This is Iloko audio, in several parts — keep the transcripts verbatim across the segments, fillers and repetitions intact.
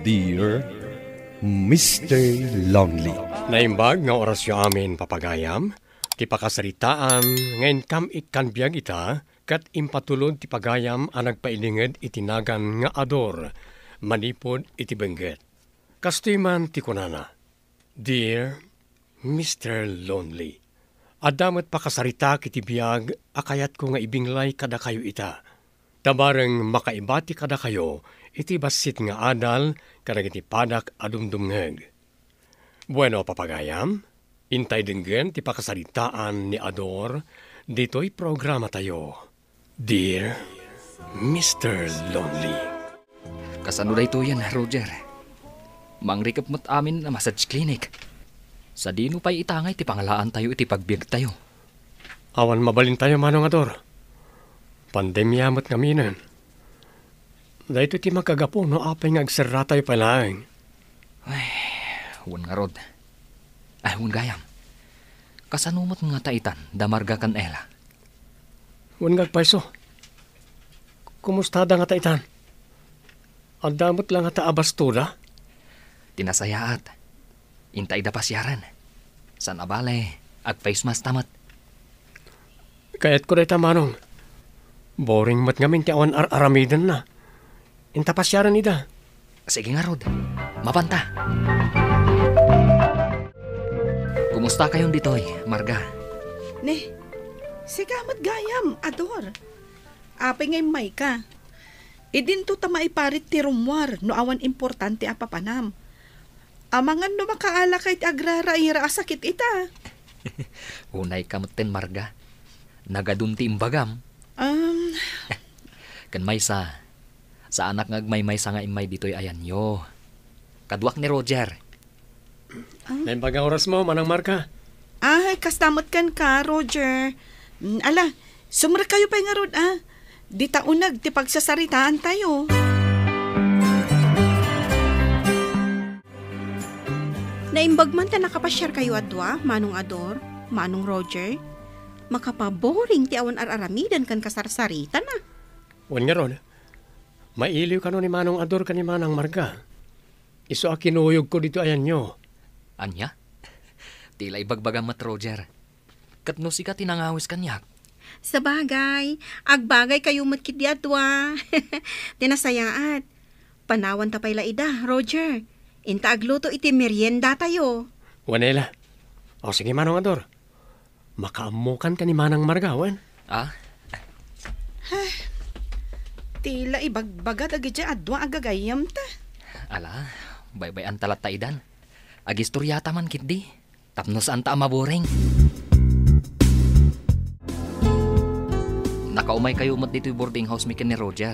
Dear Mister Lonely. Naimbag nga orasyo amin, papagayam, ti pakasaritaan nga inkam ikkan biag ita, ket impatulod ti pagayam a nagpailinged iti nagan nga Ador manipud iti bengget. Kastoy man ti kunana, Dear Mister Lonely, adda met pakasaritak iti biag a kayatko nga ibinglay kadakayo ita. Ta bareng makaibati kadakayo iti bassit nga adal kadagiti padak a dumdumngeg. Bueno, papagayam, intay denggen ti pakasaritaan ni Ador ditoy programatayo, Dear Mister Lonely. Kasano daytoyen, Roger? Mangrikep met amin a massage clinic. Sadino pay ita ngay ti pangalaantayo iti pagbiagtayo? Awan mabalintayo, Manong Ador. Pandemia met ngaminen. Daytoy ti makagapu no apay nga agserratayo pay laeng. Ay, wen ngarud. Ay, wen gayam. Kasano met ngata itan, da Marga ken Ella? Wen nga agpayso. Kumustada ngata itan? Adda met la ngata a bastoda? Ti nasayaat, inta ida pasiaren. Saan a bale, ag-face mask ta met. Kayatko dayta, Manong. Boring met ngamin ti awan ar-aramidenna. Inta pasiaren ida. Sige ngarud. Mapanta. Kumustakayon ditoy, Marga? Ne, sika met gayam, Ador. Apay nga immayka? Idinto ta maiparit ti rummuar no awan importante a papanam. Amangan no makaalaka iti agraraira a sakit ita. Unayka metten, Marga. Nagadun ti imbagam. Um, Ken maysa, saanak nga agmaymaysa nga immay ditoy ayanyo. Kaduak ni Roger. Ah? Naimbag nga orasmo, Manang Marga. Ay, kasta met kenka, Roger. Mm, ala, sumrekkayo pay ngarud, ah. Dita uneg ti pagsasaritaantayo. Naimbag man ta nakapasiarkayo a dua, Manong Ador, Manong Roger. Makapaboring ti awan ar-aramiden ken kasarsaritana. Wen ngarud, mailiw kano ni Manong Ador ken ni Manang Marga. Isu a kinuyogko ditoy ayanyo. Ania? Ti la ibagbagam met, Roger. Ket no sika ti nangawis kaniak? Sabagay, agbagaykayo met ketdi a dua. Ti nasayaat. Panawanta pay la ida, Roger. Inta agluto iti meriendatayo. Wen, Ella. O, sige, Manong Ador. Makaammokan ken ni Manang Marga, wen? Ah? Ay, ti la ibagbaga dagiti a dua a gagayyemta. Ala, baybay-anta latta idan. Agistoriata man ketdi. Tapno saanta a maboring. Nakaumaykayo met ditoy boarding house mi ken ni Roger,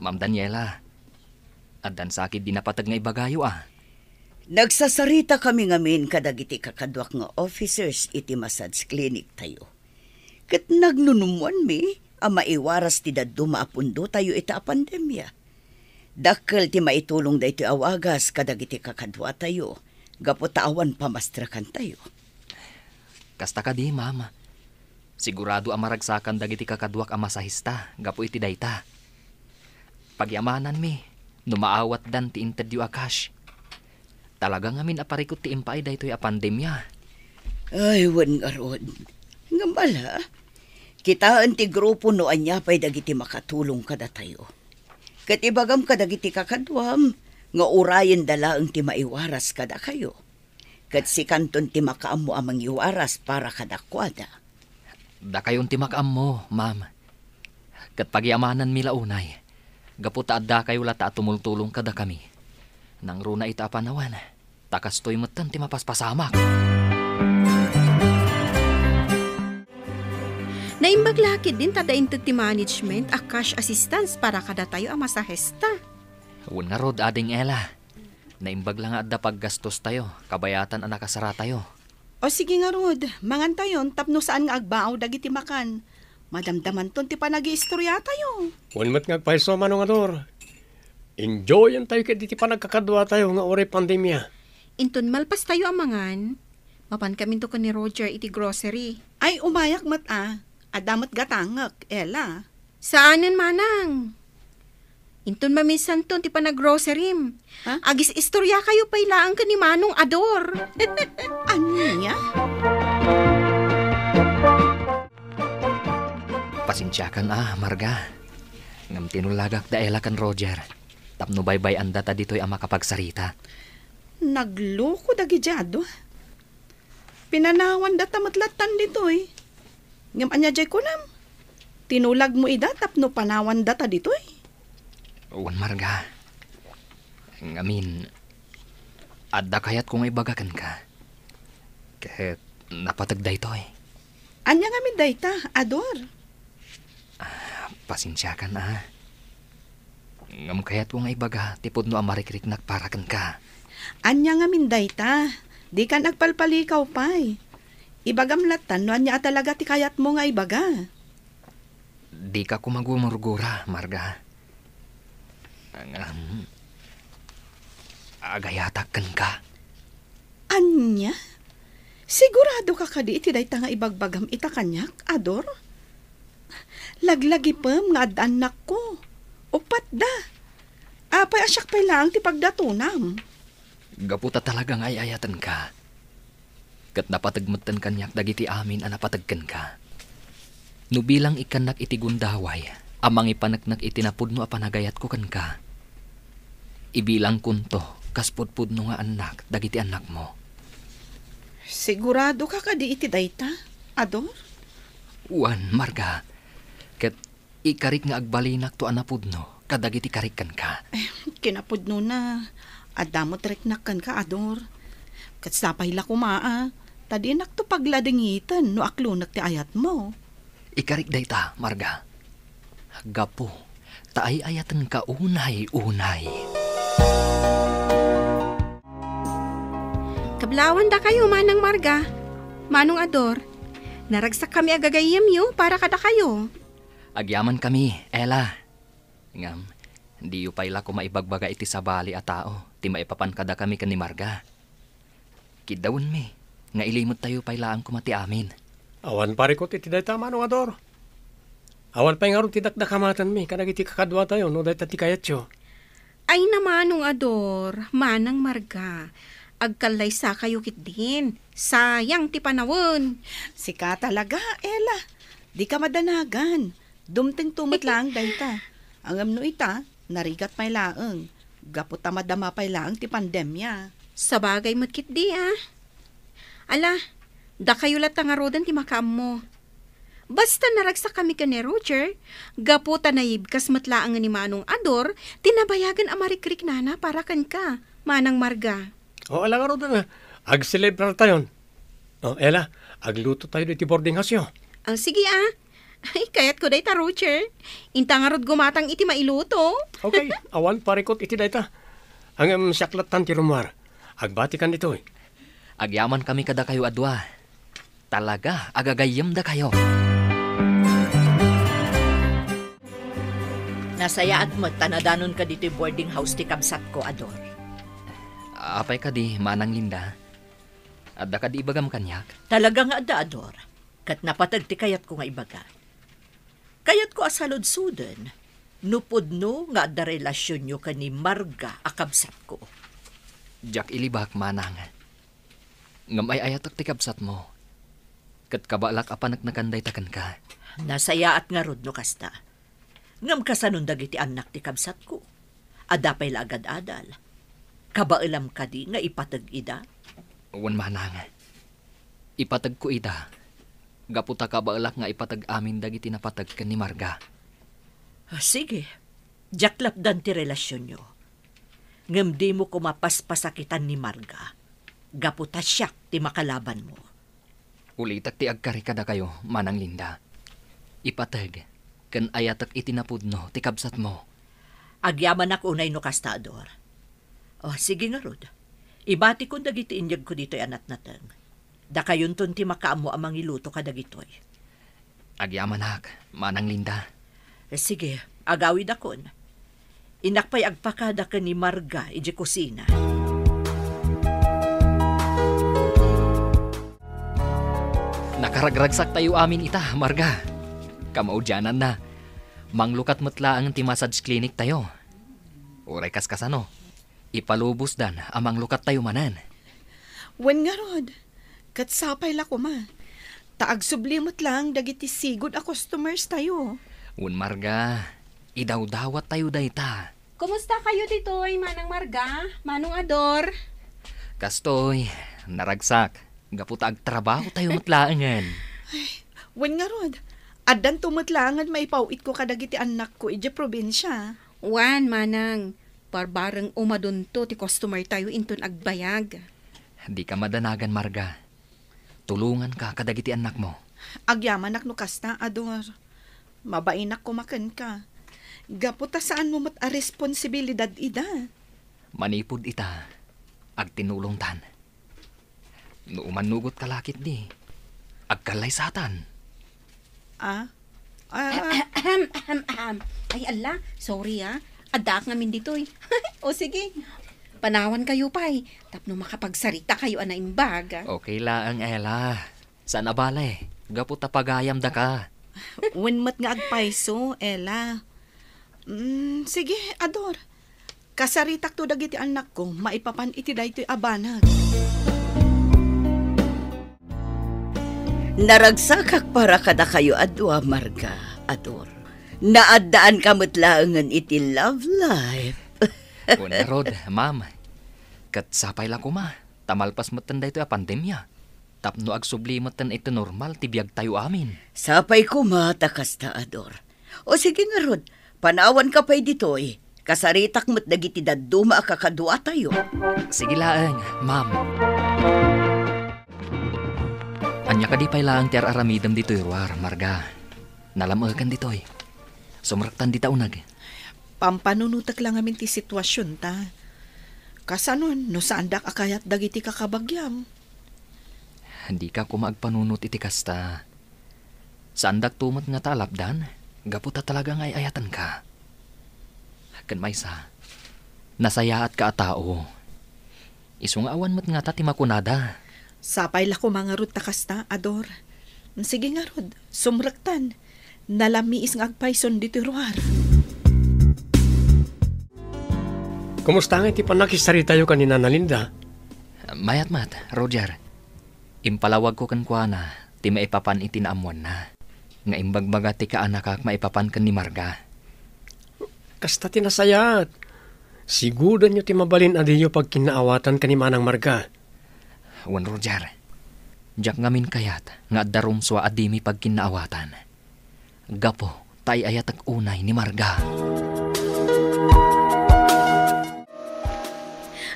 Ma'am Daniela. Addan sa ketdi napateg nga ibagayo a. Nagsasaritakami ngamin kadagiti kakaduak nga officers iti massage clinic tayo. Ket nagnunummoanmi a maiwaras ti dadduma a pundotayo ita a pandemia. Dakkel ti maitulong daytoy a wagas kadagiti kakaduatayo gapu ta awan pamastrekantayo. Kasta kadi, ma'am. Sigurado a maragsakan dagiti kakaduak a masahista gapu iti dayta. Pagiamananmi no maawatdan ti intedyo a cash. Talaga ngamin a parikut ti impaay daytoy a pandemia. Ay, wen ngarud. Ngem ala, kitaen ti grupo no ania pay dagiti makatulong kadatayo. Ket ibagam kadagiti kakaduam nga urayenda laeng ti maiwaras kadakayo. Ket sikanton ti makaammo a mangiwaras para kadakuada. Dakayon ti makaammo, ma'am. Ket pagiamananmi la unay, gapu ta addakayo latta a tumultulong kadakami. Nangruna ita a panawen, ta kastoy metten ti mapaspasamak. Naimbag la ketdin ta adda inted ti management a cash assistance para kadatayo a masahista. Wen ngarud, Ading Ella. Naimbag la nga adda paggastostayo, kabayatan a nakasaratayo. O sige ngarud, mangantayon tapno saan nga agbaaw dagiti makan. Madamdamanton ti panagiistoriatayo. Wen met nga agpayso, Manong Ador. Enjoyantayo ket iti panagkakaduatayo nga uray pandemia. Inton malpastayo a mangan, mapankaminto ken ni Roger iti grocery. Ay, umayak met a. Adda met gatangek, Ella. Saanen, manang. Inton mamisanton ti panaggrocerim. Ha? Agis-istoriakayo pay laeng ken ni Manong Ador. Ania? Pasensiakan a, Marga. Ngem tinulagak da Ella ken Roger tapno baybay-andata ditoy a makapagsarita. Nagloko dagiti adu. Pinanawandata met lattan ditoy. Ngem ania diay kunam? Tinulagmo ida tapno panawandata ditoy? Wen, Marga. Ngamin, adda kayatko nga ibaga kenka. Ket napateg daytoy. Ania ngamin dayta, Ador? Ah, pasensiakan a. Ngem kayatko nga ibaga ti pudno a marikriknak para kenka. Ania ngamin dayta? Dikan agpalpalikaw pay. Ibagam lattan no ania a talaga ti kayatmo nga ibaga. Dika koma gumurgura, Marga. Ngem, agayatak kenka. Ania? Siguradoka kadi iti dayta nga ibagbagam ita kaniak, Ador? Laglagipem nga adda annakko. Uppat da. Apay a siak pay laeng ti pagdatonam? Gapu ta talaga nga ay-ayatenka, ket napateg metten kaniak dagiti amin a napateg kenka. No bilang ikkannak iti gundaway a mangipaneknek iti napudno a panagayatko kenka, ibilangkonto kas pudpudno nga annak dagiti annakmo. Siguradoka kadi iti dayta, Ador? Wen, Marga. Ket ikarik nga agbalinakto a napudno kadagiti karik kenka. Eh, kinapudnona, adda met riknak kenka, Ador. Ket sapay la koma a, ta dinakto pagladingiten no aklonek ti ayatmo. Ikarik dayta, Marga. Gapu ta ay-ayatenka unay-unay. Kablaawandakayo, Manang Marga, Manong Ador. Naragsakkami a gagayyemyo para kadakayo. Agyamankami, Ella. Ngem, diyo pay la koma ibagbaga iti sabali a tao ti maipapan kadakami ken ni Marga. Kiddawenmi nga ilimettayo pay laeng koma ti amin. Awan parikut iti dayta, Manong Ador. Awan pay ngarud ti dakdakamatenmi kadagiti kakaduatayo no dayta ti kayatyo. Ay, Manong Ador, Manang Marga, agkallaysakayo ketdin. Sayang ti panawen. Sika talaga, Ella. Dika madanagan. Dumtengto met laeng dayta. Ngem no ita, narigat pay laeng. Gapu ta madama pay laeng ti pandemia. Sabagay met ketdi a. Ala, dakayo latta ngaruden ti makaammo. Basta naragsakkami ken ni Roger, gapu ta naibkas met laeng ni Manong Ador ti nabayagen a marikriknana para kenka, Manang Marga. O, ala ngaruden a, agselebrartayon. O, Ella, aglutotayo iti boarding house-yo. Ah, sige a. Ay, kayatko dayta, Roger. Inta ngarud gumatang iti mailuto. Okay, awan parikut iti dayta. Ngem siak lattan ti rummuar. Agbatikan ditoy. Agyamankami kadakayo a dua. Talaga a gagayyemdakayo. Nasayaat met ta nadanonka ditoy boarding house ti kabsatko, Ador. Apay kadi, Manang Linda? Adda kadi ibagam kaniak? Talaga nga adda, Ador. Ket napateg ti kayatko nga ibaga. Kayatko a saludsoden no pudno nga adda relasionyo ken ni Marga a kabsatko. Diak ilibak, Manang. Ngem ay-ayatek ti kabsatmo, ket kabaelak a paneknekan dayta kenka. Nasayaat ngarud no kasta. Ngem kasanon dagiti annak ti kabsatko? Adda pay la agad-adal. Kabaelam kadi nga ipateg ida? Wen, Manang. Ipategko ida, gapu ta kabaelak nga ipateg amin dagiti napateg ken ni Marga. Ah, sige. Diak lapdan ti relasionyo. Ngem dimo koma paspasakitan ni Marga, gapu ta siak ti makalabanmo. Ulitek ti agkari kadakayo, Manang Linda. Ipateg ken ayatek iti napudno ti kabsatmo. Agyamanak unay no kasta, Ador. O, sige ngarud. Ibatikon dagiti inyegko ditoy a natnateng. Dakayonton ti makaammo a mangiluto kadagitoy. Agyamanak, Manang Linda. Eh, sige, agawidakon. Innak pay agpakada ken ni Marga idiay kusina. Nakaragragsaktayo amin ita, Marga. Kamaudiananna, manglukat met laeng ti massage clinic tayo. Uray kaskasano, ipalubosdan a manglukattayo manen. Wen ngarud, ket sapay la koma. Ta agsubli met laeng dagiti sigud a customers tayo. Wen Marga, idawdawattayo dayta. Kumusta kayo ditoy, Manang Marga, Manong Ador? Kastoy, naragsak. Gapu ta agtrabaho tayo met laengen. Ay, wen ngarud, addanto met laengen maipaw-itko kadagiti annakko idiay probinsia. Wen, Manang, barbareng umadunto ti customer tayo inton agbayag. Dika madanagan, Marga. Tulonganka kadagiti annakmo. Agyamanak no kasta, Ador. Mabainak koma kenka. Gapu ta saanmo met a responsibilidad ida. Manipud ita, agtinulongtan. No umannugotka la ketdi, agkallaysatan. Ah? Ah? Ahem, ahem, ahem. Ay, ala, sorry, ah. Addaak ngamin ditoy. O, sige. Panawankayo pay, tapno makapagsarita kayo a naimbag. Okay laeng, Ella. Saan a bale, gapu ta pagayamdaka. Wen met nga agpayso, Ella. Mm, sige, Ador. Kasaritakto dagiti annakko maipapan iti daytoy a banag. Naragsakak para kadakayo a dua, Marga, Ador. Naaddaanka met laengen iti love life. Wen ngarud, ma'am. Ket sapay la koma, ta malpas metten daytoy a pandemia. Tapno agsubli metten iti normal ti biagtayo amin. Sapay koma ta kasta, Ador. O sige ngarud, panawanka pay ditoy. Kasaritak met dagiti dadduma a kakaduatayo. Sige laeng, ma'am. Ania kadi pay laeng ti ar-aramidem ditoy ruar, Marga? Nalam-ekan ditoy. Sumrektan dita uneg. Pampanunotek la ngamin ti situasionta. Kasano no saandak a kayat dagiti kakabagiam? Dika koma agpanunot iti kasta. Saandakto met ngata a lapdan, gapu ta talaga nga ay-ayatenka. Ken maysa, nasayaatka a tao. Isu nga awan met ngata ti makunada. Sapay la koma ngarud ta kasta, Ador. Sige ngarud, sumrektan. Nalamiis nga agpayson ditoy ruar. Kumusta nga iti pannakisaritayo ken ni Nana Linda? Mayat met, Roger. Impalawagko kenkuana ti maipapan iti naammoanna nga imbagbaga ti kaanakak maipapan ken ni Marga. Kasta ti nasayaat. Sigudanyo ti mabalin a diyo pagkinnaawatan ken ni Manang Marga. Wen, Roger, diak ngamin kayat nga adda rumsua a dimi pagkinnaawatan. Gapu ta ay-ayatek unay ni Marga.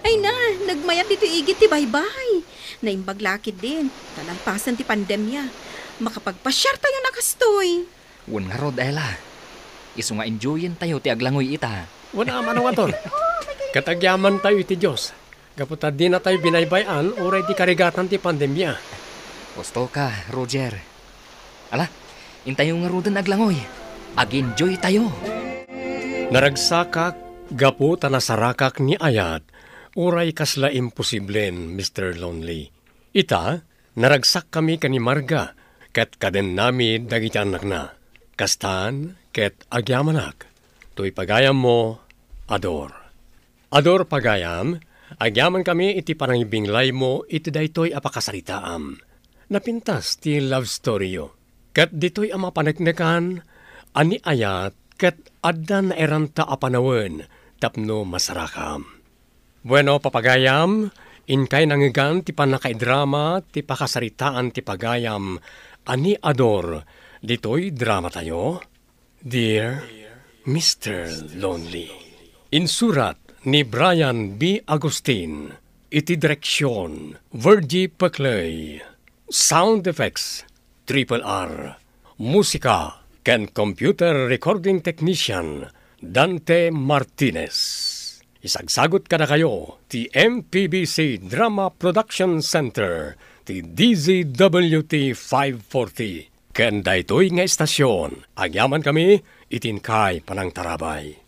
Ay na, nagmayat ditoy igid ti baybay. Naimbag la ketdin, ta nalpasen ti pandemia. Makapagpasiartayon a kastoy. Wen ngarud, Ella. Isu nga enjoyentayo ti aglangoy ita. Wen a, Manong Ador. Ket agyamantayo iti Dios. Gapu ta dinatayo binaybay-an uray di karigatan ti pandemia. Husto ka, Roger. Ala, intayo ngaruden aglangoy. Ag-enjoytayo. Naragsakak gapu ta nasarakak ni Ayat, uray kasla imposiblen, Mister Lonely. Ita, naragsakkami ken ni Marga, ket kadennami dagiti annakna. Kastan, ket agyamanak. Toy pagayammo, Ador. Ador pagayam, agyamankami iti panangibinglaymo iti daytoy a pakasaritaam. Napintas ti love story-yo. Ket ditoy a mapaneknekan a ni Ayat ket adda nairanta a panawen tapno masarakam. Bueno, papagayam, inkay nangngegan ti pannakaidrama ti pakasaritaan ti pagayam a ni Ador ditoy dramatayo? Dear Mister Lonely. Insurat ni Brian B. Agustin. Iti direksion, Virgie Peclay. Sound effects, Triple R. Musika ken computer recording technician, Dante Martinez. Isagsagut kadakayo ti M P B C Drama Production Center, ti D Z W T five forty. Ken daytoy nga estasion, agyamankami iti inkay panangtarabay.